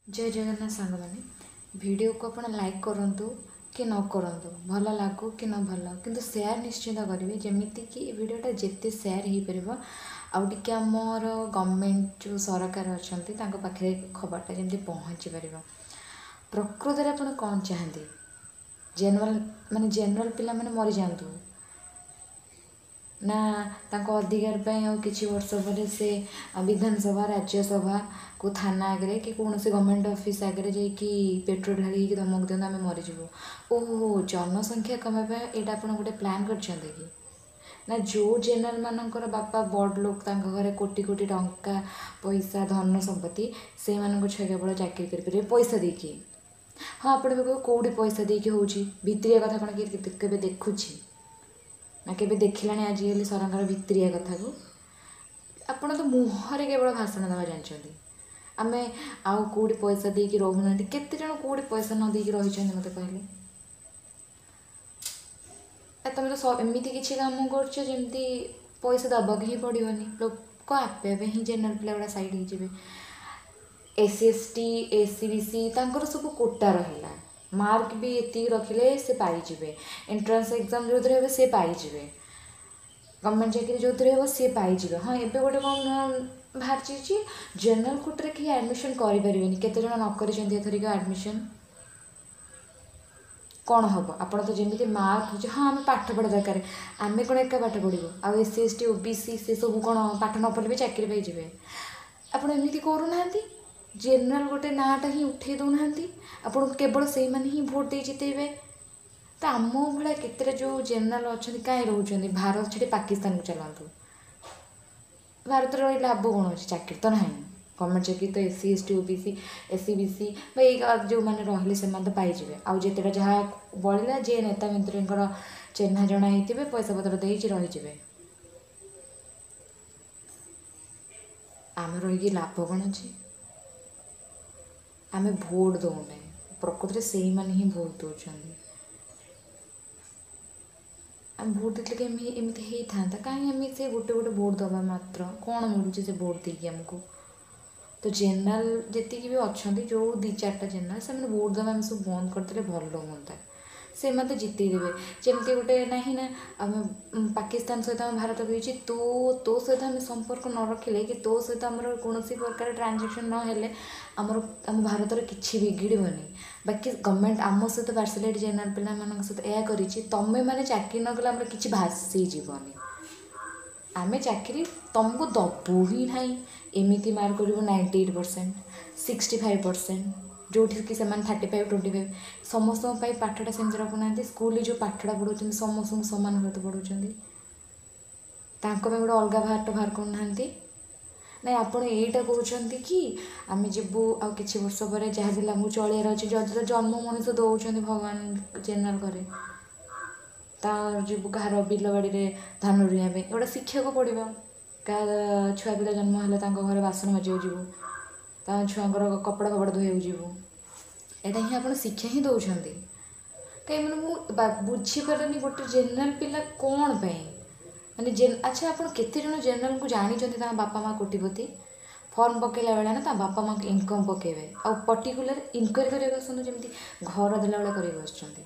ଜୟ ଜଗନ୍ନାଥ ସାଙ୍ଗମାନେ। ଭିଡ଼ିଓକୁ ଆପଣ ଲାଇକ୍ କରନ୍ତୁ କି ନ କରନ୍ତୁ, ଭଲ ଲାଗୁ କି ନ ଭଲ ଲାଗୁ, କିନ୍ତୁ ସେୟାର ନିଶ୍ଚିତ କରିବେ, ଯେମିତିକି ଏ ଭିଡ଼ିଓଟା ଯେତେ ସେୟାର ହେଇପାରିବ ଆଉ ଟିକେ ଆମର ଗଭର୍ଣ୍ଣମେଣ୍ଟ ଯେଉଁ ସରକାର ଅଛନ୍ତି ତାଙ୍କ ପାଖରେ ଖବରଟା ଯେମିତି ପହଞ୍ଚି ପାରିବ। ପ୍ରକୃତରେ ଆପଣ କ'ଣ ଚାହାନ୍ତି? ଜେନେରାଲ ମାନେ ଜେନେରାଲ ପିଲାମାନେ ମରିଯାଆନ୍ତୁ ନା ତାଙ୍କ ଅଧିକାର ପାଇଁ ଆଉ କିଛି ବର୍ଷ ପରେ ସେ ବିଧାନସଭା, ରାଜ୍ୟସଭା, କେଉଁ ଥାନା ଆଗରେ କି କୌଣସି ଗଭର୍ଣ୍ଣମେଣ୍ଟ ଅଫିସ୍ ଆଗରେ ଯାଇକି ପେଟ୍ରୋଲ ଢାଳି ହେଇକି ଧମକ ଦିଅନ୍ତୁ, ଆମେ ମରିଯିବୁ? ଓହୋ, ଜନସଂଖ୍ୟା କମାଇବା ପାଇଁ ଏଇଟା ଆପଣ ଗୋଟେ ପ୍ଲାନ୍ କରିଛନ୍ତି କି? ନା ଯେଉଁ ଜେନେରାଲ ମାନଙ୍କର ବାପା ବଡ଼ ଲୋକ, ତାଙ୍କ ଘରେ କୋଟି କୋଟି ଟଙ୍କା ପଇସା ଧନ ସମ୍ପତ୍ତି, ସେଇମାନଙ୍କ ଛୁଆ କେବଳ ଚାକିରି କରିପାରିବେ ପଇସା ଦେଇକି? ହଁ, ଆପଣ ବି କହିବେ କେଉଁଠି ପଇସା ଦେଇକି ହେଉଛି? ଭିତିରିଆ କଥା କ'ଣ କିଏ କେବେ ଦେଖୁଛି ନା କେବେ ଦେଖିଲାଣି ଆଜିକାଲି ସରକାର ଭିତିରିଆ କଥାକୁ? ଆପଣ ତ ମୁହଁରେ କେବଳ ଭାଷଣ ଦେବା ଜାଣିଛନ୍ତି। ଆମେ ଆଉ କେଉଁଠି ପଇସା ଦେଇକି ରହୁନାହାନ୍ତି। କେତେ ଜଣ କେଉଁଠି ପଇସା ନ ଦେଇକି ରହିଛନ୍ତି ମୋତେ କହିଲେ? ତମେ ତ ଏମିତି କିଛି କାମ କରୁଛ ଯେମିତି ପଇସା ଦେବାକୁ ହିଁ ପଡ଼ିବନି, ଲୋକ ଆପେ ଆପେ ହିଁ ଜେନେରାଲ ପିଲା ଗୁଡ଼ା ସାଇଡ଼୍ ହେଇଯିବେ। S C, S T, S C B C ତାଙ୍କର ସବୁ କୋଟା ରହିଲା, ମାର୍କ ବି ଏତିକି ରଖିଲେ ସେ ପାଇଯିବେ, ଏଣ୍ଟ୍ରାନ୍ସ ଏକ୍ଜାମ୍ ଯେଉଁଥିରେ ହେବ ସେ ପାଇଯିବେ, ଗଭର୍ଣ୍ଣମେଣ୍ଟ ଚାକିରି ଯେଉଁଥିରେ ହେବ ସିଏ ପାଇଯିବେ। ହଁ, ଏବେ ଗୋଟେ କ'ଣ ବାହାରିଛି, ଜେନେରାଲ କୋଟାରେ କେହି ଆଡ଼ମିସନ୍ କରିପାରିବେନି। କେତେ ଜଣ ନ କରିଛନ୍ତି ଏଥରିକ ଆଡ଼ମିସନ୍, କ'ଣ ହେବ? ଆପଣ ତ ଯେମିତି ମାର୍କ ହେଉଛି, ହଁ ଆମେ ପାଠ ପଢ଼ା ଦରକାର, ଆମେ କ'ଣ ଏକା ପାଠ ପଢ଼ିବୁ? ଆଉ S C, S T, O B C ସେସବୁ କ'ଣ ପାଠ ନ ପଢ଼ିଲେ ବି ଚାକିରି ପାଇଯିବେ? ଆପଣ ଏମିତି କରୁନାହାନ୍ତି, ଜେନେରାଲ ଗୋଟେ ନାଁଟା ହିଁ ଉଠେଇ ଦେଉନାହାନ୍ତି, ଆପଣଙ୍କୁ କେବଳ ସେଇମାନେ ହିଁ ଭୋଟ୍ ଦେଇ ଜିତେଇବେ। ତ ଆମ ଭଳିଆ କେତେଟା ଯେଉଁ ଜେନେରାଲ ଅଛନ୍ତି କାହିଁ ରହୁଛନ୍ତି? ଭାରତ ଛାଡ଼ି ପାକିସ୍ତାନକୁ ଚାଲନ୍ତୁ। ଭାରତରେ ରହି ଲାଭ କ'ଣ ଅଛି? ଚାକିରି ତ ନାହିଁ। ଗଭର୍ଣ୍ଣମେଣ୍ଟ ଚାକିରି ତ S C, S T, O B C, S C B C ବା ଏଇ ଯେଉଁମାନେ ରହିଲେ ସେମାନେ ତ ପାଇଯିବେ। ଆଉ ଯେତେଟା ଯାହା ବଳିଲା, ଯିଏ ନେତା ମନ୍ତ୍ରୀଙ୍କର ଚିହ୍ନା ଜଣା ହେଇଥିବେ, ପଇସା ପତ୍ର ଦେଇକି ରହିଯିବେ। ଆମେ ରହିକି ଲାଭ କ'ଣ ଅଛି? ଆମେ ଭୋଟ୍ ଦେଉନେ, ପ୍ରକୃତରେ ସେଇମାନେ ହିଁ ଭୋଟ୍ ଦେଉଛନ୍ତି। ଆମେ ଭୋଟ୍ ଦେଇଥିଲେ କି ଏମିତି ହେଇଥାନ୍ତା? କାହିଁ ଆମେ ସେ ଗୋଟେ ଗୋଟେ ଭୋଟ୍ ଦେବା ମାତ୍ର କ'ଣ ମିଳୁଛି ସେ ଭୋଟ୍ ଦେଇକି ଆମକୁ? ତ ଜେନେରାଲ ଯେତିକି ବି ଅଛନ୍ତି, ଯେଉଁ 2 4ଟା ଜେନେରାଲ, ସେମାନେ ଭୋଟ୍ ଦେବା ଆମେ ସବୁ ବନ୍ଦ କରିଦେଲେ ଭଲ ହୁଅନ୍ତା। ସେମାନେ ତ ଜିତେଇ ଦେବେ। ଯେମିତି ଗୋଟେ ନାହିଁ ନା, ଆମେ ପାକିସ୍ତାନ ସହିତ ଆମ ଭାରତ କହିଛି ତୋ ତୋ ସହିତ ଆମେ ସମ୍ପର୍କ ନ ରଖିଲେ କି ତୋ ସହିତ ଆମର କୌଣସି ପ୍ରକାର ଟ୍ରାଞ୍ଜାକ୍ସନ୍ ନ ହେଲେ ଆମର ଆମ ଭାରତର କିଛି ବିଗିଡ଼ିବନି। ବାକି ଗଭର୍ଣ୍ଣମେଣ୍ଟ ଆମ ସହିତ ପାର୍ସିଆଲିଟି ଜେନେରାଲ ପିଲାମାନଙ୍କ ସହିତ ଏହା କରିଛି, ତମେମାନେ ଚାକିରି ନ କଲେ ଆମର କିଛି ଭାସିଯିବନି, ଆମେ ଚାକିରି ତମକୁ ଦେବୁ ହିଁ ନାହିଁ। ଏମିତି ମାର୍କ କରିବୁ 98%, 65%, ଯେଉଁଠିକି ସେମାନେ 35, 25। ସମସ୍ତଙ୍କ ପାଇଁ ପାଠଟା ସେମିତି ରଖୁନାହାନ୍ତି। ସ୍କୁଲରେ ଯେଉଁ ପାଠଟା ପଢ଼ାଉଛନ୍ତି ସମସ୍ତଙ୍କୁ ସମାନ ଭାବେ ପଢ଼ାଉଛନ୍ତି, ତାଙ୍କ ପାଇଁ ଗୋଟେ ଅଲଗା ବାଟ ବାହାର କରୁନାହାନ୍ତି। ନାଇଁ, ଆପଣ ଏଇଟା କହୁଛନ୍ତି କି ଆମେ ଯିବୁ ଆଉ କିଛି ବର୍ଷ ପରେ ଯାହା ବି ଆମକୁ ଚଳିବାର ଅଛି, ଯଦି ତ ଜନ୍ମ ମଣିଷ ଦେଉଛନ୍ତି ଭଗବାନ ଜେନେରାଲ ଘରେ, ତା ଯିବୁ କାହାର ବିଲ ବାଡ଼ିରେ ଧାନ ରୋଇବା ପାଇଁ, ଏଗୁଡ଼ା ଶିଖିବାକୁ ପଡ଼ିବ। କାହା ଛୁଆ ପିଲା ଜନ୍ମ ହେଲେ ତାଙ୍କ ଘରେ ବାସନ ମାଜିବାକୁ ଯିବୁ, ତା ଛୁଆଙ୍କର କପଡ଼ା ଫପଡ଼ା ଧୋଇବାକୁ ଯିବୁ, ଏଇଟା ହିଁ ଆପଣ ଶିକ୍ଷା ହିଁ ଦେଉଛନ୍ତି। କାହିଁ ମାନେ ମୁଁ ବୁଝିପାରିଲିନି ଗୋଟେ ଜେନେରାଲ ପିଲା କ'ଣ ପାଇଁ ମାନେ ଆଚ୍ଛା, ଆପଣ କେତେ ଜଣ ଜେନେରାଲଙ୍କୁ ଜାଣିଛନ୍ତି ତାଙ୍କ ବାପା ମା' କୋଟିପତି? ଫର୍ମ ପକାଇଲା ବେଳେ ନା ତା ବାପା ମା'ଙ୍କ ଇନକମ୍ ପକାଇବେ, ଆଉ ପର୍ଟିକୁଲାର ଇନକ୍ୱାରି କରିବାକୁ ଆସନ୍ତୁ, ଯେମିତି ଘର ଦେଲା ବେଳେ କରିବାକୁ ଆସୁଛନ୍ତି।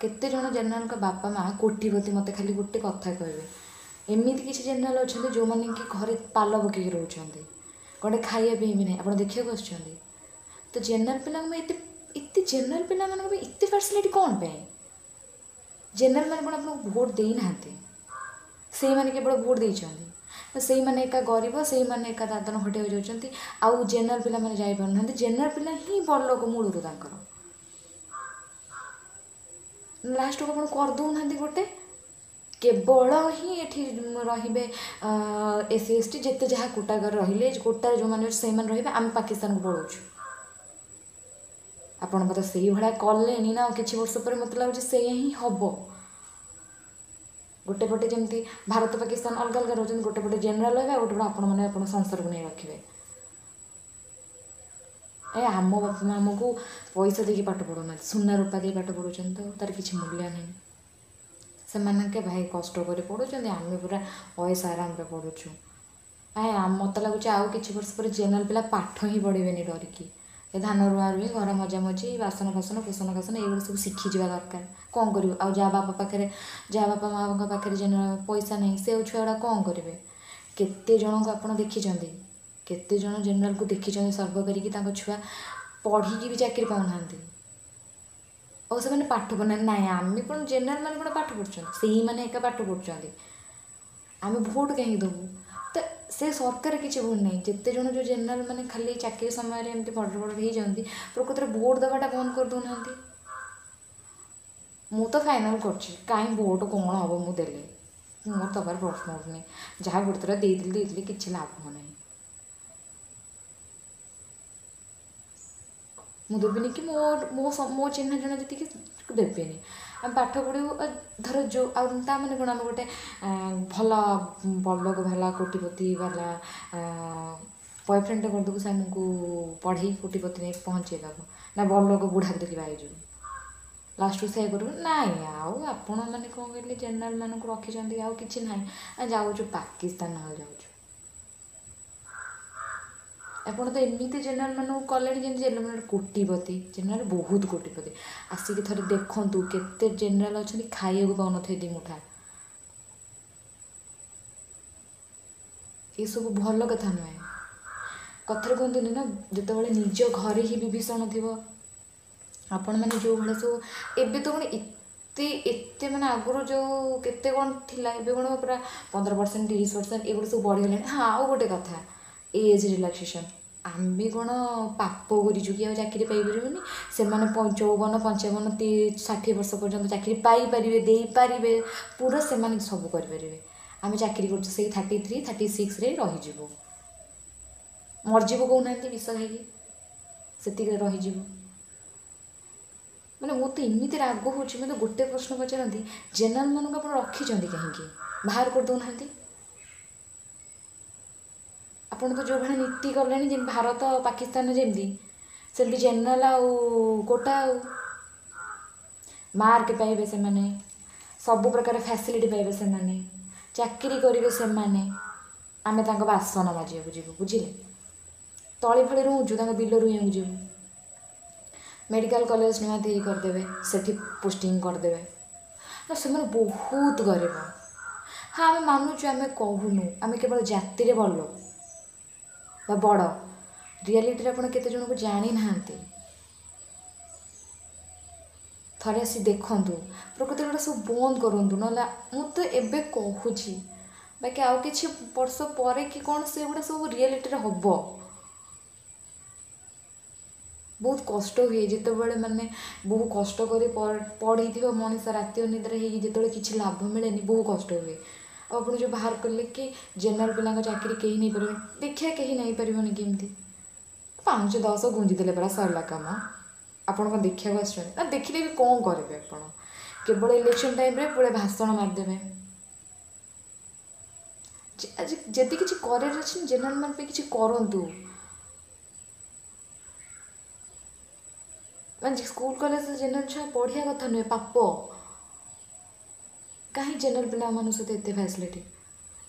କେତେ ଜଣ ଜେନେରାଲଙ୍କ ବାପା ମା' କୋଟିପତି? ମୋତେ ଖାଲି ଗୋଟେ କଥା କହିବେ। ଏମିତି କିଛି ଜେନେରାଲ ଅଛନ୍ତି ଯେଉଁମାନେ କି ଘରେ ପାଲ ପକେଇକି ରହୁଛନ୍ତି, ଗୋଟେ ଖାଇବା ପାଇଁ ବି ନାହିଁ, ଆପଣ ଦେଖିବାକୁ ଆସୁଛନ୍ତି। ତ ଜେନେରାଲ ପିଲାଙ୍କ ପାଇଁ ଏତେ ଏତେ ଜେନେରାଲ ପିଲାମାନଙ୍କ ପାଇଁ ଏତେ ଫ୍ୟାସିଲିଟି କ'ଣ ପାଇଁ? ଜେନେରାଲ ମାନେ କ'ଣ ଆପଣଙ୍କୁ ଭୋଟ୍ ଦେଇନାହାନ୍ତି? ସେଇମାନେ କେବଳ ଭୋଟ୍ ଦେଇଛନ୍ତି, ସେଇମାନେ ଏକା ଗରିବ, ସେଇମାନେ ଏକା ଦାଦନ ଖଟିବାକୁ ଯାଉଛନ୍ତି, ଆଉ ଜେନେରାଲ ପିଲାମାନେ ଯାଇପାରୁନାହାନ୍ତି। ଜେନେରାଲ ପିଲା ହିଁ ବଡ଼ ଲୋକ ମୂଳରୁ ତାଙ୍କର। ଲାଷ୍ଟକୁ ଆପଣ କରିଦେଉନାହାନ୍ତି ଗୋଟେ, କେବଳ ହିଁ ଏଠି ରହିବେ ଏସ୍ ସି, ଏସ୍ ଟି, ଯେତେ ଯାହା କୋଟାଘରେ ରହିଲେ, କୋଟାରେ ଯେଉଁମାନେ ସେଇମାନେ ରହିବେ, ଆମେ ପାକିସ୍ତାନକୁ ପଳାଉଛୁ। ଆପଣ ତ ସେଇଭଳିଆ କଲେଣି ନା, ଆଉ କିଛି ବର୍ଷ ପରେ ମୋତେ ଲାଗୁଛି ସେଇଆ ହିଁ ହେବ। ଗୋଟେ ପଟେ ଯେମିତି ଭାରତ ପାକିସ୍ତାନ ଅଲଗା ଅଲଗା ରହୁଛନ୍ତି, ଗୋଟେ ପଟେ ଜେନେରାଲ ରହିବେ ଆଉ ଗୋଟେ ପଟେ ଆପଣମାନେ ଆପଣ ସଂସାରକୁ ନେଇ ରଖିବେ। ଏ ଆମ ବାପା ମା' ଆମକୁ ପଇସା ଦେଇକି ପାଠ ପଢ଼ଉନାହାନ୍ତି, ସୁନା ରୂପା ଦେଇ ପାଠ ପଢ଼ଉଛନ୍ତି, ତ ତାର କିଛି ମୂଲ୍ୟ ନାହିଁ। ସେମାନଙ୍କେ ଭାଇ କଷ୍ଟ କରି ପଢ଼ୁଛନ୍ତି, ଆମେ ପୁରା ଅଏସ ଆରାମରେ ପଢ଼ୁଛୁ। କାଇଁ ମୋତେ ଲାଗୁଛି ଆଉ କିଛି ବର୍ଷ ପରେ ଜେନେରାଲ୍ ପିଲା ପାଠ ହିଁ ପଢ଼ିବେନି ଡରିକି। ଏ ଧାନ ରୁଆ ରୁଇ, ଘର ମଜାମଜି, ବାସନ ଫାସନ, କୁସନ କାସନ ଏଇଗୁଡ଼ା ସବୁ ଶିଖିଯିବା ଦରକାର। କ'ଣ କରିବୁ ଆଉ? ଯାହା ବାପା ପାଖରେ, ଯାହା ବାପା ମାଆଙ୍କ ପାଖରେ ଜେନେରାଲ୍ ପଇସା ନାହିଁ, ସେ ଆଉ ଛୁଆ ଗୁଡ଼ା କ'ଣ କରିବେ? କେତେ ଜଣଙ୍କୁ ଆପଣ ଦେଖିଛନ୍ତି, କେତେ ଜଣ ଜେନେରାଲ୍କୁ ଦେଖିଛନ୍ତି ସର୍ଭ କରିକି ତାଙ୍କ ଛୁଆ ପଢ଼ିକି ବି ଚାକିରି ପାଉନାହାନ୍ତି? ଆଉ ସେମାନେ ପାଠ ପଢ଼ୁନାହାନ୍ତି? ନାଇଁ, ଆମେ କ'ଣ ଜେନେରାଲ୍ ମାନେ କ'ଣ ପାଠ ପଢ଼ୁଛନ୍ତି? ସେଇମାନେ ଏକା ପାଠ ପଢ଼ୁଛନ୍ତି। ଆମେ ଭୋଟ୍ କାହିଁକି ଦେବୁ? ତ ସେ ସରକାର କିଛି ଭୁଲ ନାହିଁ। ଯେତେ ଜଣ ଯେଉଁ ଜେନେରାଲ୍ ମାନେ ଖାଲି ଚାକିରି ସମୟରେ ଏମିତି ବଡ଼ ବଡ଼ ହେଇଯାନ୍ତି, ପ୍ରକୃତରେ ଭୋଟ୍ ଦେବାଟା ବନ୍ଦ କରିଦେଉନାହାନ୍ତି। ମୁଁ ତ ଫାଇନାଲ୍ କରୁଛି, କାହିଁ ଭୋଟ୍ କ'ଣ ହେବ ମୁଁ ଦେଲେ? ମୋର ଦେବାର ପ୍ରଶ୍ନ ଉଠୁନି। ଯାହା ଗୋଟେ ଥର ଦେଇଥିଲି ଦେଇଥିଲି, କିଛି ଲାଭ ନାହିଁ। ମୁଁ ଦେବିନି କି ମୋ ମୋ ମୋ ଚିହ୍ନା ଜଣା ଯେତିକି ଦେବେନି। ଆମେ ପାଠ ପଢ଼ିବୁ ଧର ଯେଉଁ, ଆଉ ତା ମାନେ କ'ଣ ଆମେ ଗୋଟେ ଭଲ ବଡ଼ଲୋକ ବାଲା, କୋଟିପତି ବାଲା ବୟଫ୍ରେଣ୍ଡଟେ କରିଦେବୁ, ସେ ଆମକୁ ପଢ଼େଇ କୋଟିପତି ନେଇ ପହଞ୍ଚେଇ ଦେବ? ନା ବଡ଼ଲୋକ ବୁଢ଼ାକୁ ଦେଖି ବାହା ହେଇଯିବୁ? ଲାଷ୍ଟକୁ ସେଇଆ କରିବୁ? ନାଇଁ, ଆଉ ଆପଣମାନେ କ'ଣ କହିଲେ, ଜେନେରାଲ୍ମାନଙ୍କୁ ରଖିଛନ୍ତି, ଆଉ କିଛି ନାହିଁ। ଆମେ ଯାଉଛୁ ପାକିସ୍ତାନ, ନହେଲେ ଯାଉଛୁ। ଆପଣ ତ ଏମିତି ଜେନେରାଲ୍ମାନଙ୍କୁ କଲେଣି ଯେମିତି ଜେନେରାଲ୍ କୋଟିପତି। ଜେନେରାଲ୍ ବହୁତ କୋଟିପତି। ଆସିକି ଥରେ ଦେଖନ୍ତୁ କେତେ ଜେନେରାଲ୍ ଅଛନ୍ତି ଖାଇବାକୁ ପାଉନଥିବେ ଦୁଇ ମୁଠା। ଏସବୁ ଭଲ କଥା ନୁହେଁ। କଥାରେ କୁହନ୍ତିନି ନା, ଯେତେବେଳେ ନିଜ ଘରେ ହିଁ ବିଭୀଷଣ ଥିବ। ଆପଣମାନେ ଯେଉଁ ଭଳିଆ ସବୁ ଏବେ ତ କ'ଣ ଏତେ ଏତେ, ମାନେ ଆଗରୁ ଯେଉଁ କେତେ କ'ଣ ଥିଲା, ଏବେ କ'ଣ ପୁରା 15%, 30% ଏଗୁଡ଼ା ସବୁ ବଢ଼ିଗଲାଣି। ହଁ, ଆଉ ଗୋଟେ କଥା, ଏଜ୍ ରିଲାକ୍ସେସନ୍। ଆମେ କ'ଣ ପାପ କରିଛୁ କି ଆଉ ଚାକିରି ପାଇପାରିବୁନି? ସେମାନେ 54, 55, 60 ବର୍ଷ ପର୍ଯ୍ୟନ୍ତ ଚାକିରି ପାଇପାରିବେ, ଦେଇପାରିବେ ପୁରା, ସେମାନେ ସବୁ କରିପାରିବେ। ଆମେ ଚାକିରି କରୁଛୁ ସେଇ 33, 36ରେ ରହିଯିବୁ, ମରିଯିବୁ କହୁନାହାନ୍ତି ବିଷ ଖାଇକି, ସେତିକିରେ ରହିଯିବୁ। ମାନେ ମୋତେ ଏମିତି ରାଗ ହେଉଛି। ମୋତେ ଗୋଟେ ପ୍ରଶ୍ନ ପଚାରନ୍ତି, ଜେନେରାଲ୍ମାନଙ୍କୁ ଆପଣ ରଖିଛନ୍ତି କାହିଁକି? ବାହାର କରିଦେଉନାହାନ୍ତି? ଆପଣ ତ ଯେଉଁ ଭଳିଆ ନୀତି କଲେଣି, ଯେମିତି ଭାରତ ପାକିସ୍ତାନ ଯେମିତି ସେମିତି ଜେନେରାଲ୍ ଆଉ କୋଟା, ଆଉ ମାର୍କ ପାଇବେ ସେମାନେ, ସବୁ ପ୍ରକାର ଫ୍ୟାସିଲିଟି ପାଇବେ ସେମାନେ, ଚାକିରି କରିବେ ସେମାନେ, ଆମେ ତାଙ୍କ ବାସନ ମାଜିବାକୁ ଯିବୁ, ବୁଝିଲେ? ତଳି ଫଳି ରୁଉଛୁ, ତାଙ୍କ ବିଲ ରୁଇବାକୁ ଯିବୁ। ମେଡ଼ିକାଲ କଲେଜ ନୂଆ ତିଆରି କରିଦେବେ, ସେଠି ପୋଷ୍ଟିଂ କରିଦେବେ। ନା, ସେମାନେ ବହୁତ ଗରିବ। ହଁ, ଆମେ ମାନୁଛୁ, ଆମେ କହୁନୁ, ଆମେ କେବଳ ଜାତିରେ ବଡ଼ ବା ବଡ଼। ରିଆଲିଟିରେ ଆପଣ କେତେ ଜଣଙ୍କୁ ଜାଣିନାହାନ୍ତି। ଥରେ ଆସି ଦେଖନ୍ତୁ। ପ୍ରକୃତରେ ଏଗୁଡ଼ା ସବୁ ବନ୍ଦ କରନ୍ତୁ, ନହେଲେ ମୁଁ ତ ଏବେ କହୁଛି, ବାକି ଆଉ କିଛି ବର୍ଷ ପରେ କି କ'ଣ ସେଗୁଡ଼ା ସବୁ ରିଆଲିଟିରେ ହେବ। ବହୁତ କଷ୍ଟ ହୁଏ ଯେତେବେଳେ, ମାନେ ବହୁ କଷ୍ଟ କରି ପଢ଼ିଥିବ ମଣିଷ, ରାତି ଅନିଦ୍ରା ହେଇକି, ଯେତେବେଳେ କିଛି ଲାଭ ମିଳେନି, ବହୁ କଷ୍ଟ ହୁଏ। ଆଉ ଆପଣ ଯେଉଁ ବାହାର କଲେ କି ଜେନେରାଲ୍ ପିଲାଙ୍କ ଚାକିରି କେହି ନେଇପାରିବେନି, ଦେଖିବା କେହି ନେଇପାରିବନି କେମିତି? 5, 10 ଗୁଞ୍ଜି ଦେଲେ ପରା ସରିଲା କାମ। ଆପଣ କ'ଣ ଦେଖିବାକୁ ଆସିଛନ୍ତି? ନା ଦେଖିଲେ ବି କ'ଣ କରିବେ ଆପଣ? କେବଳ ଇଲେକ୍ସନ୍ ଟାଇମ୍ରେ ପୁରା ଭାଷଣ ମାରିଦେବେ। ଆଜି ଯଦି କିଛି କରିବାର ଅଛି, ଜେନେରାଲ୍ ମାନଙ୍କ ପାଇଁ କିଛି କରନ୍ତୁ। ମାନେ ସ୍କୁଲ କଲେଜରେ ଜେନେରାଲ୍ ଛୁଆ ପଢ଼ିବା କଥା ନୁହେଁ, ପାପ। କାହିଁ ଜେନେରାଲ୍ ପିଲାମାନଙ୍କ ସହିତ ଏତେ ଫ୍ୟାସିଲିଟି,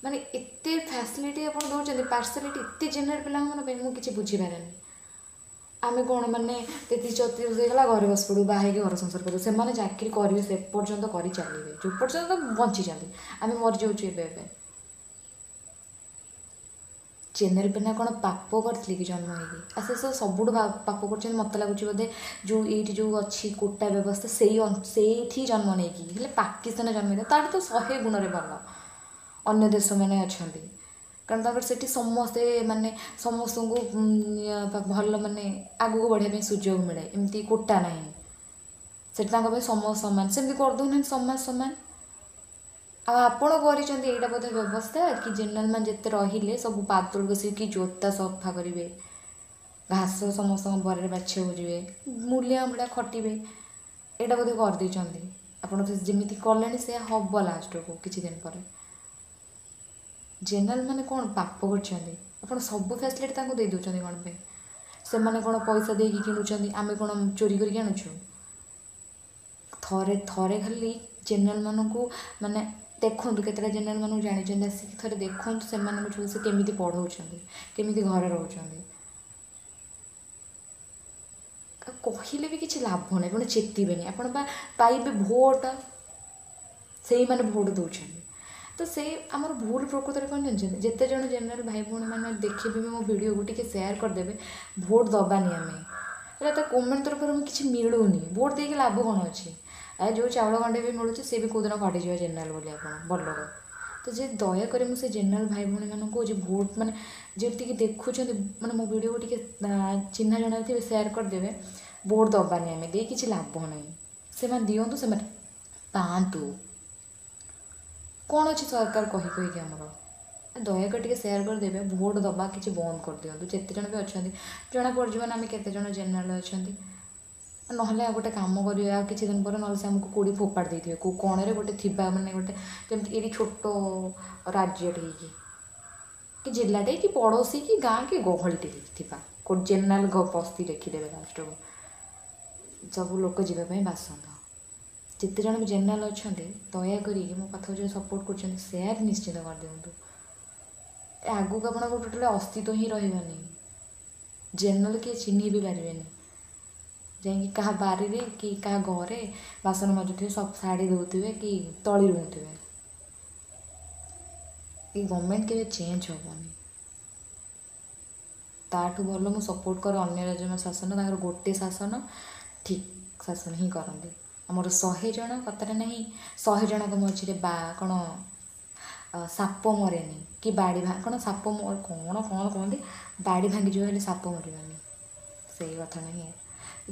ମାନେ ଏତେ ଫ୍ୟାସିଲିଟି ଆପଣ ଦେଉଛନ୍ତି, ପାର୍ସାଲିଟି ଏତେ ଜେନେରାଲ୍ ପିଲାମାନଙ୍କ ପାଇଁ, ମୁଁ କିଛି ବୁଝିପାରେନି। ଆମେ କ'ଣ ମାନେ 33 34 ହେଇଗଲା ଘରେ ବସି ପଡ଼ିବୁ, ବାହା ହେଇକି ଘର ସଂସାର କରିବୁ? ସେମାନେ ଚାକିରି କରିବେ, ସେ ପର୍ଯ୍ୟନ୍ତ କରି ଚାଲିବେ ଯେଉଁ ପର୍ଯ୍ୟନ୍ତ ବଞ୍ଚିଛନ୍ତି। ଆମେ ମରିଯାଉଛୁ ଏବେ ଏବେ। ଜେନେରାଲ୍ ପିଲା କ'ଣ ପାପ କରିଥିଲେ କି ଜନ୍ମ ହେଇକି? ଆଉ ସେ ସବୁ ସବୁଠୁ ପାପ କରୁଛନ୍ତି ମୋତେ ଲାଗୁଛି ବୋଧେ, ଯେଉଁ ଏଇଠି ଯେଉଁ ଅଛି କୋଟା ବ୍ୟବସ୍ଥା, ସେଇଠି ଜନ୍ମ ନେଇକି। ହେଲେ ପାକିସ୍ତାନରେ ଜନ୍ମ ହେଇଥିଲା, ତାଠୁ ତ 100 ଗୁଣରେ ଭଲ ଅନ୍ୟ ଦେଶମାନେ ଅଛନ୍ତି। କାରଣ ତାଙ୍କର ସେଠି ସମସ୍ତେ, ମାନେ ସମସ୍ତଙ୍କୁ ଭଲ, ମାନେ ଆଗକୁ ବଢ଼ିବା ପାଇଁ ସୁଯୋଗ ମିଳେ। ଏମିତି କୋଟା ନାହିଁ ସେଠି, ତାଙ୍କ ପାଇଁ ସମସ୍ତେ ସମାନ। ସେମିତି କରିଦେଉନାହାନ୍ତି ସମାଜ ସମାନ। ଆଉ ଆପଣ କରିଛନ୍ତି ଏଇଟା ବୋଧେ ବ୍ୟବସ୍ଥା କି ଜେନେରାଲ୍ ମାନେ ଯେତେ ରହିଲେ ସବୁ ପାଦ ବସିକି ଜୋତା ସଫା କରିବେ, ଘାସ ସମସ୍ତଙ୍କ ବାରିରେ ବାଛିବାକୁ ଯିବେ, ମୂଲିଆ ଭଳିଆ ଖଟିବେ, ଏଇଟା ବୋଧେ କରିଦେଇଛନ୍ତି ଆପଣ ତ? ଯେମିତି କଲେଣି ସେୟା ହେବ ଲାଷ୍ଟକୁ କିଛି ଦିନ ପରେ। ଜେନେରାଲ୍ ମାନେ କ'ଣ ପାପ କରିଛନ୍ତି? ଆପଣ ସବୁ ଫ୍ୟାସିଲିଟି ତାଙ୍କୁ ଦେଇ ଦେଉଛନ୍ତି କ'ଣ ପାଇଁ? ସେମାନେ କ'ଣ ପଇସା ଦେଇକି କିଣୁଛନ୍ତି? ଆମେ କ'ଣ ଚୋରି କରିକି ଆଣୁଛୁ? ଥରେ ଥରେ ଖାଲି ଜେନେରାଲମାନଙ୍କୁ ମାନେ ଦେଖନ୍ତୁ କେତେଟା ଜେନେରାଲମାନଙ୍କୁ ଜାଣିଛନ୍ତି, ଆସିକି ଥରେ ଦେଖନ୍ତୁ ସେମାନଙ୍କୁ ଛୁଆ ସେ କେମିତି ପଢ଼ଉଛନ୍ତି, କେମିତି ଘରେ ରହୁଛନ୍ତି। କହିଲେ ବି କିଛି ଲାଭ ନାହିଁ, ଆପଣ ଚେତିବେନି। ଆପଣ ବା ପାଇବେ ଭୋଟ, ସେଇମାନେ ଭୋଟ ଦେଉଛନ୍ତି। ତ ସେଇ ଆମର ଭୁଲ ପ୍ରକୃତରେ କ'ଣ ଜାଣିଛନ୍ତି? ଯେତେ ଜଣ ଜେନେରାଲ ଭାଇ ଭଉଣୀମାନେ ଦେଖିବେ ବି ମୋ ଭିଡ଼ିଓକୁ ଟିକେ ସେୟାର କରିଦେବେ। ଭୋଟ ଦେବାନି ଆମେ, ହେଲା ତ ଗଭର୍ଣ୍ଣମେଣ୍ଟ ତରଫରୁ କିଛି ମିଳୁନି, ଭୋଟ ଦେଇକି ଲାଭ କ'ଣ ଅଛି? ଆ ଯେଉଁ ଚାଉଳ ଗଣ୍ଡେ ବି ମିଳୁଛି ସେ ବି କେଉଁଦିନ କଟିଯିବ ଜେନେରାଲ ବୋଲି ଆପଣ ବଡ଼ଲୋକ। ତ ଯେ ଦୟାକରି ମୁଁ ସେ ଜେନେରାଲ ଭାଇ ଭଉଣୀମାନଙ୍କୁ କହୁଛି, ଭୋଟ ମାନେ ଯେତିକି ଦେଖୁଛନ୍ତି ମାନେ ମୋ ଭିଡ଼ିଓକୁ ଟିକେ ଚିହ୍ନା ଜଣା ଥିବେ ସେୟାର କରିଦେବେ। ଭୋଟ ଦେବାନି ଆମେ, ଦେଇ କିଛି ଲାଭ ନାହିଁ। ସେମାନେ ଦିଅନ୍ତୁ, ସେମାନେ ପାଆନ୍ତୁ। କ'ଣ ଅଛି ସରକାର କହି କହିକି ଆମର? ଦୟାକରି ଟିକେ ସେୟାର କରିଦେବେ। ଭୋଟ ଦେବା କିଛି ବନ୍ଦ କରିଦିଅନ୍ତୁ ଯେତେ ଜଣ ବି ଅଛନ୍ତି, ଜଣା ପଡ଼ିଯିବ ନା ଆମେ କେତେ ଜଣ ଜେନେରାଲ ଅଛନ୍ତି। ନହେଲେ ଆଉ ଗୋଟେ କାମ କରିବା, ଆଉ କିଛି ଦିନ ପରେ ନହେଲେ ସେ ଆମକୁ କୋଡ଼ି ଫୋପାଡ଼ି ଦେଇଥିବେ କେଉଁ କଣରେ ଗୋଟେ ଥିବା, ମାନେ ଗୋଟେ ଯେମିତି ଏଇଠି ଛୋଟ ରାଜ୍ୟଟେ ହେଇକି କି ଜିଲ୍ଲାଟେ କି ପଡ଼ୋଶୀ କି ଗାଁ କି ଗହଳିଟେ ହେଇକି ଥିବା କେଉଁ ଜେନେରାଲ ବସ୍ତି ଲେଖିଦେବେ, ଲାଷ୍ଟକୁ ସବୁ ଲୋକ ଯିବା ପାଇଁ ବାସନ୍ଦ। ଯେତେ ଜଣ ବି ଜେନେରାଲ ଅଛନ୍ତି, ଦୟାକରିକି ମୋ କଥାକୁ ଯଦି ସପୋର୍ଟ କରୁଛନ୍ତି ସେୟାର ନିଶ୍ଚିତ କରିଦିଅନ୍ତୁ। ଆଗକୁ ଆପଣଙ୍କ ଟୋଟାଲି ଅସ୍ତିତ୍ୱ ହିଁ ରହିବନି, ଜେନେରାଲ କିଏ ଚିହ୍ନି ବି ପାରିବେନି। ଯାଇକି କାହା ବାରିରେ କି କାହା ଘରେ ବାସନ ମାଜୁଥିବେ, ସବୁ ଶାଢ଼ୀ ଧୋଉଥିବେ କି ତଳି ରୁଉଥିବେ। ଏ ଗଭର୍ଣ୍ଣମେଣ୍ଟ କେବେ ଚେଞ୍ଜ ହେବନି। ତାଠୁ ଭଲ ମୁଁ ସପୋର୍ଟ କରେ ଅନ୍ୟ ରାଜ୍ୟ ଶାସନ, ତାଙ୍କର ଗୋଟେ ଶାସନ ଠିକ୍ ଶାସନ ହିଁ କରନ୍ତି। ଆମର 100 ଜଣ କଥାରେ ନାହିଁ, 100 ଜଣଙ୍କ ମଝିରେ ବା କ'ଣ ସାପ ମରେନି କି ବାଡ଼ି କ'ଣ ସାପ କ'ଣ କ'ଣ କୁହନ୍ତି, ବାଡ଼ି ଭାଙ୍ଗିଯିବ ହେଲେ ସାପ ମରିବନି, ସେଇ କଥା ନାହିଁ।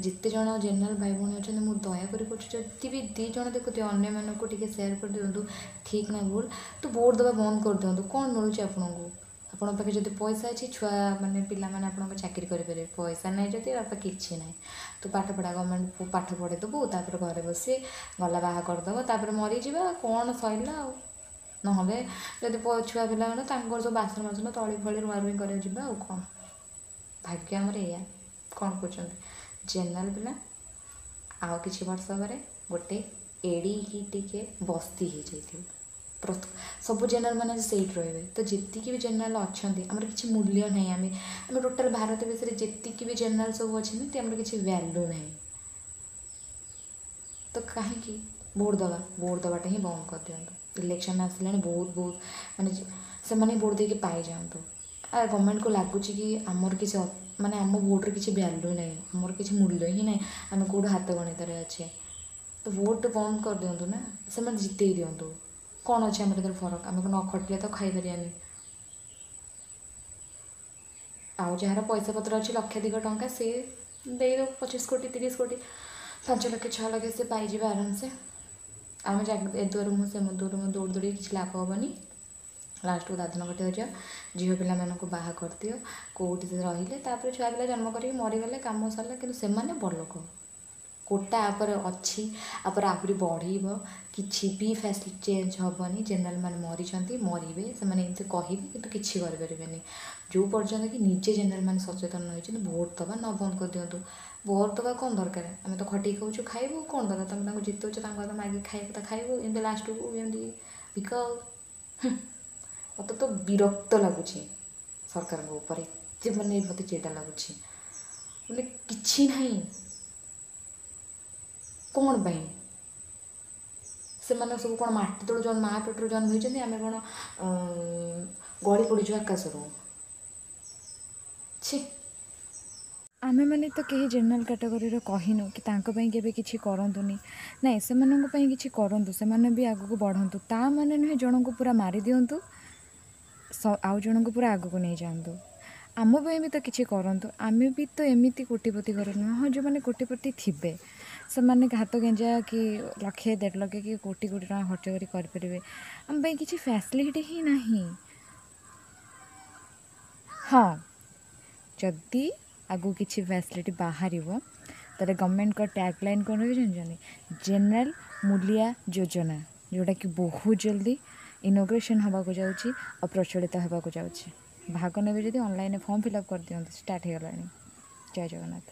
ଯେତେ ଜଣ ଜେନେରାଲ ଭାଇ ଭଉଣୀ ଅଛନ୍ତି, ମୁଁ ଦୟାକରି କହୁଛି, ଯଦି ବି 2 ଜଣ ଦେଖୁଥିବେ ଅନ୍ୟମାନଙ୍କୁ ଟିକେ ସେୟାର କରିଦିଅନ୍ତୁ। ଠିକ୍ ନା ଭୁଲ? ତ ଭୋଟ ଦେବା ବନ୍ଦ କରିଦିଅନ୍ତୁ। କ'ଣ ମିଳୁଛି ଆପଣଙ୍କୁ? ଆପଣଙ୍କ ପାଖରେ ଯଦି ପଇସା ଅଛି, ଛୁଆ ମାନେ ପିଲାମାନେ ଆପଣଙ୍କ ଚାକିରି କରିପାରିବେ। ପଇସା ନାହିଁ ଯଦି ବାପା କିଛି ନାହିଁ, ତୁ ପାଠ ପଢ଼ା, ଗଭର୍ଣ୍ଣମେଣ୍ଟ ପାଠ ପଢ଼େଇଦେବୁ, ତାପରେ ଘରେ ବସି ଗଲା ବାହା କରିଦେବ, ତାପରେ ମରିଯିବା, କ'ଣ ସରିଲା ଆଉ। ନହେଲେ ଯଦି ଛୁଆ ପିଲାମାନେ ତାଙ୍କର ସବୁ ବାସନ ବାସନ ତଳି ଫଳି ରୁଆ ରୁଇ କରିବାକୁ ଯିବା, ଆଉ କ'ଣ ଭାଗ୍ୟ ଆମର ଏଇଆ। କ'ଣ କହୁଛନ୍ତି ଜେନେରାଲ ପିଲା? ଆଉ କିଛି ବର୍ଷ ପରେ ଗୋଟେ ଏଡ଼ିକି ଟିକେ ବସ୍ତି ହେଇଯାଇଥିବ, ସବୁ ଜେନେରାଲ ମାନେ ସେଇଠି ରହିବେ। ତ ଯେତିକି ବି ଜେନେରାଲ ଅଛନ୍ତି, ଆମର କିଛି ମୂଲ୍ୟ ନାହିଁ। ଆମେ ଟୋଟାଲ ଭାରତ ବିଷୟରେ ଯେତିକି ବି ଜେନେରାଲ ସବୁ ଅଛନ୍ତି, ଆମର କିଛି ଭ୍ୟାଲୁ ନାହିଁ। ତ କାହିଁକି ଭୋଟ ଦେବା? ଭୋଟ ଦେବାଟା ହିଁ ବନ୍ଦ କରିଦିଅନ୍ତୁ। ଇଲେକ୍ସନ୍ ଆସିଲାଣି, ବହୁତ ବହୁତ ମାନେ ସେମାନେ ଭୋଟ ଦେଇକି ପାଇଯାଆନ୍ତୁ। ଆ ଗଭର୍ଣ୍ଣମେଣ୍ଟକୁ ଲାଗୁଛି କି ଆମର କିଛି ମାନେ ଆମ ଭୋଟର କିଛି ଭ୍ୟାଲୁ ନାହିଁ, ଆମର କିଛି ମୂଲ୍ୟ ହିଁ ନାହିଁ, ଆମେ କେଉଁଠୁ ହାତ ଗଣିତରେ ଅଛେ। ତ ଭୋଟ ବନ୍ଦ କରିଦିଅନ୍ତୁ ନା, ସେମାନେ ଜିତେଇ ଦିଅନ୍ତୁ। କ'ଣ ଅଛି ଆମର ଏଥିରେ ଫରକ? ଆମେ ନ ଖଟିଲେ ତ ଖାଇପାରିବାନି। ଆଉ ଯାହାର ପଇସା ପତ୍ର ଅଛି ଲକ୍ଷାଧିକ ଟଙ୍କା, ସେ ଦେଇଦେବ 25 କୋଟି, 30 କୋଟି, 5 ଲକ୍ଷ, 6 ଲକ୍ଷ, ସେ ପାଇଯିବେ ଆରାମସେ। ଆମେ ଏ ଦୁଆର ମୁହଁ ସେ ଦୁଆର ମୁହଁ ଦୌଡ଼ି ଦୌଡ଼ିକି କିଛି ଲାଭ ହେବନି। ଲାଷ୍ଟକୁ ଦାଦନ ଖଟିବାକୁ ଯାଅ, ଝିଅ ପିଲାମାନଙ୍କୁ ବାହା କରିଦିଅ, କେଉଁଠି ସେ ରହିଲେ, ତାପରେ ଛୁଆ ପିଲା ଜନ୍ମ କରିକି ମରିଗଲେ କାମ ସରିଲା। କିନ୍ତୁ ସେମାନେ ବଡ଼ ଲୋକ। କୋଟା ଆପରେ ଅଛି, ଆପରେ ଆହୁରି ବଢ଼ିବ, କିଛି ବି ଫ୍ୟାସିଲିଟି ଚେଞ୍ଜ ହେବନି। ଜେନେରାଲ ମାନେ ମରିଛନ୍ତି, ମରିବେ, ସେମାନେ ଏମିତି କହିବେ କିନ୍ତୁ କିଛି କରିପାରିବେନି ଯେଉଁ ପର୍ଯ୍ୟନ୍ତ କି ନିଜେ ଜେନେରାଲ ମାନେ ସଚେତନ ନ ହେଇଛନ୍ତି। ଭୋଟ ଦେବା ନ ବନ୍ଦ କରିଦିଅନ୍ତୁ। ଭୋଟ ଦେବା କ'ଣ ଦରକାର? ଆମେ ତ ଖଟିକି ଖାଉଛୁ, ଖାଇବୁ, କ'ଣ ଦରକାର? ତମେ ତାଙ୍କୁ ଜିତଉଛ, ତାଙ୍କ କଥା ମାଗିକି ଖାଇବୁ ତ ଖାଇବୁ, ଏମିତି ଲାଷ୍ଟକୁ ଏମିତି ଭିକ। ମୋତେ ତ ବିରକ୍ତ ଲାଗୁଛି ସରକାରଙ୍କ ଉପରେ, ଏତେ ମାନେ ମୋତେ ଚିଡ଼ା ଲାଗୁଛି, ମାନେ କିଛି ନାହିଁ। କ'ଣ ପାଇଁ ସେମାନେ ସବୁ କ'ଣ ମାଟି ତଳୁ ଜନ୍ମ, ମା ପେଟରୁ ଜନ୍ମ ହେଇଛନ୍ତି? ଆମେ କ'ଣ ଗଳି ପଡ଼ିଛୁ ଆକାଶରୁ? ଛି। ଆମେମାନେ ତ କେହି ଜେନେରାଲ କାଟାଗୋରୀର କହିନୁ କି ତାଙ୍କ ପାଇଁ କେବେ କିଛି କରନ୍ତୁନି। ନାଇଁ, ସେମାନଙ୍କ ପାଇଁ କିଛି କରନ୍ତୁ, ସେମାନେ ବି ଆଗକୁ ବଢ଼ନ୍ତୁ। ତା ମାନେ ନୁହେଁ ଜଣଙ୍କୁ ପୁରା ମାରିଦିଅନ୍ତୁ, ଆଉ ଜଣଙ୍କୁ ପୁରା ଆଗକୁ ନେଇଯାଆନ୍ତୁ। ଆମ ପାଇଁ ବି ତ କିଛି କରନ୍ତୁ। ଆମେ ବି ତ ଏମିତି କୋଟିପତି ଘର ନୁହଁ। ହଁ, ଯେଉଁମାନେ କୋଟିପତି ଥିବେ ସେମାନେ ହାତ ଗେଞ୍ଜା କି ଲକ୍ଷେ ଦେଢ଼ ଲକ୍ଷ କି କୋଟି କୋଟି ଟଙ୍କା ଖର୍ଚ୍ଚ କରି କରିପାରିବେ। ଆମ ପାଇଁ କିଛି ଫ୍ୟାସିଲିଟି ହିଁ ନାହିଁ। ହଁ, ଯଦି ଆଗକୁ କିଛି ଫ୍ୟାସିଲିଟି ବାହାରିବ, ତାହେଲେ ଗଭର୍ଣ୍ଣମେଣ୍ଟଙ୍କ ଟ୍ୟାଗ୍ ଲାଇନ୍ କ'ଣ ରହିବ ଜାଣିଛନ୍ତି? ଜେନେରାଲ ମୂଲିଆ ଯୋଜନା, ଯେଉଁଟାକି ବହୁତ ଜଲ୍ଦି ଇନୋଗ୍ରେସନ୍ ହେବାକୁ ଯାଉଛି ଆଉ ପ୍ରଚଳିତ ହେବାକୁ ଯାଉଛି। ଭାଗ ନେବେ ଯଦି ଅନଲାଇନ୍ରେ ଫର୍ମ ଫିଲ୍ଅପ୍ କରିଦିଅନ୍ତୁ, ଷ୍ଟାର୍ଟ ହେଇଗଲାଣି। ଜୟ ଜଗନ୍ନାଥ।